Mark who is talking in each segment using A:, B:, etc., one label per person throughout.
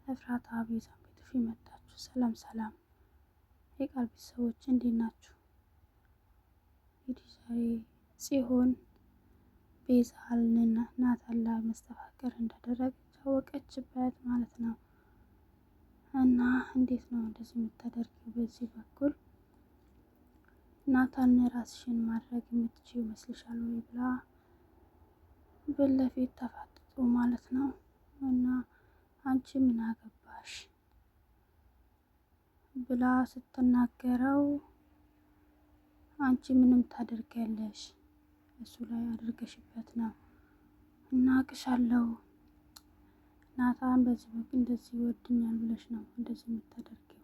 A: ኤፍራታ ቤዛን በጥፊ መታችሁ። ሰላም ሰላም የቃል ቤተሰቦች እንዴት ናችሁ? እንግዲህ ዛሬ ጽሆን ቤዛ ናታን ላይ መስተፋቅር እንዳደረገች አወቀችበት ማለት ነው። እና እንዴት ነው እንደዚህ የምታደርጊው? በዚህ በኩል ናታን ራስሽን ማድረግ የምትችይው ይመስልሻል ወይ ብላ ፊት ለፊት ተፋጠጡ ማለት ነው። እና አንቺ ምን አገባሽ ብላ ስትናገረው አንቺ ምንም ታደርጊያለሽ እሱ ላይ አድርገሽበት ነው እና አቅሻለሁ ናታን በዚህ በኩል እንደዚህ ይወድኛል ብለሽ ነው እንደዚህ የምታደርጊው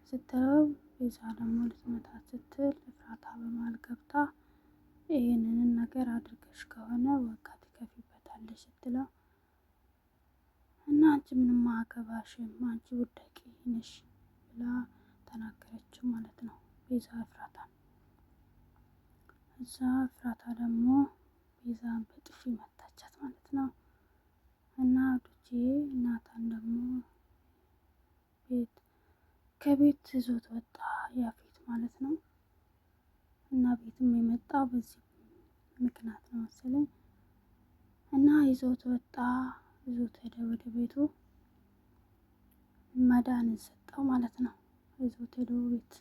A: ስትለው ቤዛ ደግሞ ልትመታት ስትል እፍራታ በመሃል ገብታ ይህንን ነገር አድርገሽ ከሆነ ዋጋ ትከፊበታለሽ ስትለው እና አንቺ ምንም አያገባሽም አንቺ ውዳቂ ነሽ ብላ ተናገረችው ማለት ነው። ቤዛ እፍራታን እዛ እፍራታ ደግሞ ቤዛን በጥፊ መታቻት ማለት ነው። እና ዱቼ ናታን ደግሞ ቤት ከቤት ይዞት ወጣ ያፌት ማለት ነው። እና ቤትም የመጣው በዚህ ምክንያት ነው መሰለኝ። እና ይዞት ወጣ፣ ይዞት ሄደ ወደ ቤቱ። መድኃኒት ሰጠው ማለት ነው። ይዞት ሄዶ ቤት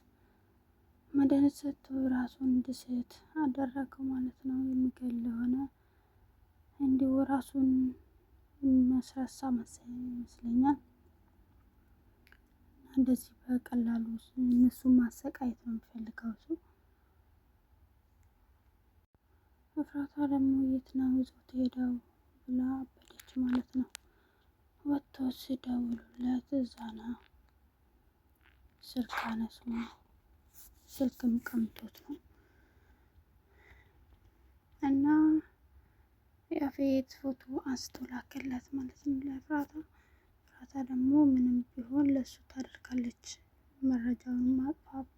A: መድኃኒት ሰጥቶ ራሱን እንዲስት አደረገው ማለት ነው። የሚገል ሆነ እንዲሁ ራሱን የሚያስረሳ ይመስለኛል። እንደዚህ በቀላሉ እነሱን ማሰቃየት ነው የሚፈልገው እሱ። እፍራታ ደግሞ የት ነው ይዞት ሄደው ብላ አበደች ማለት ነው። ወጥቶ ሲደውሉለት እዛ ነው ስልክ አነሱ፣ ስልክም ቀምቶት ነው እና ያፌት ፎቶ አንስቶ ላከላት ማለት ነው ለኤፍራታ። ኤፍራታ ደግሞ ምንም ቢሆን ለሱ ታደርጋለች፣ መረጃውን ማጥፋት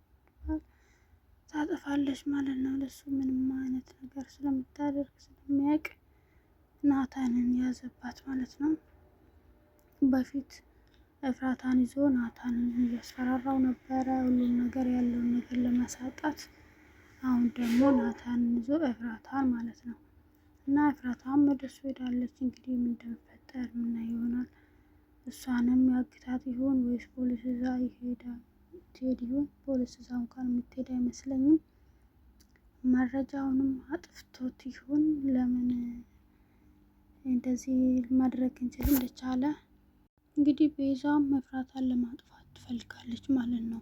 A: ታጠፋለች ማለት ነው። ለሱ ምንም አይነት ነገር ስለምታደርግ ስለሚያውቅ ናታንን ያዘባት ማለት ነው። በፊት ኤፍራታን ይዞ ናታንን እያስፈራራው ነበረ፣ ሁሉም ነገር ያለውን ነገር ለማሳጣት። አሁን ደግሞ ናታንን ይዞ ኤፍራታን ማለት ነው። እና ኤፍራታም ወደ እሱ ሄዳለች። እንግዲህ ምን እንደሚፈጠር ምናየው ይሆናል። እሷንም ያግታት ይሆን ወይስ ፖሊስ እዛ ይሄዳል ትሄድ ይሆን? ፖሊስ እዛ እንኳን የምትሄድ አይመስለኝም። መረጃውንም አጥፍቶት ይሆን? ለምን እንደዚህ ማድረግ እንችል እንደቻለ እንግዲህ ቤዛም ኤፍራታን ለማጥፋት ትፈልጋለች ማለት ነው።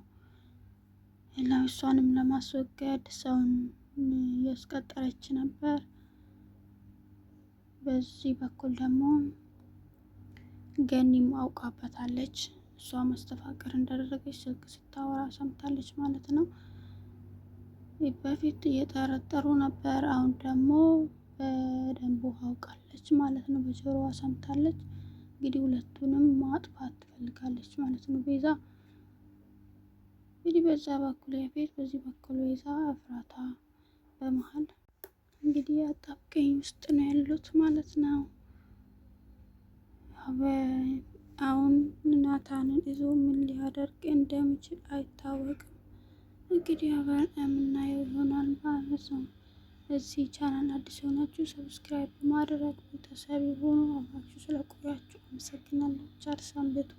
A: እሷንም ለማስወገድ ሰውን እያስቀጠረች ነበር። በዚህ በኩል ደግሞ ገኒም አውቃበታለች። እሷ መስተፋቅር እንዳደረገች ስልክ ስታወራ ሰምታለች ማለት ነው። በፊት እየጠረጠሩ ነበር። አሁን ደግሞ በደንቡ አውቃለች ማለት ነው። በጆሮዋ ሰምታለች። እንግዲህ ሁለቱንም ማጥፋት ትፈልጋለች ማለት ነው ቤዛ። እንግዲህ በዛ በኩል ያፌት፣ በዚህ በኩል ቤዛ፣ እፍራታ በመሀል እንግዲህ አጣብቂኝ ውስጥ ነው ያሉት ማለት ነው። አሁን ናታንን ይዞ ምን ሊያደርግ እንደሚችል አይታወቅም። እንግዲህ አብረን የምናየው ይሆናል ማለት ነው። እዚህ ቻናል አዲስ የሆናችሁ subscribe በማድረግ ቤተሰብ የሆኑ አብራችሁ ስለቆያችሁ አመሰግናለሁ። ቸር ሰንብቱ።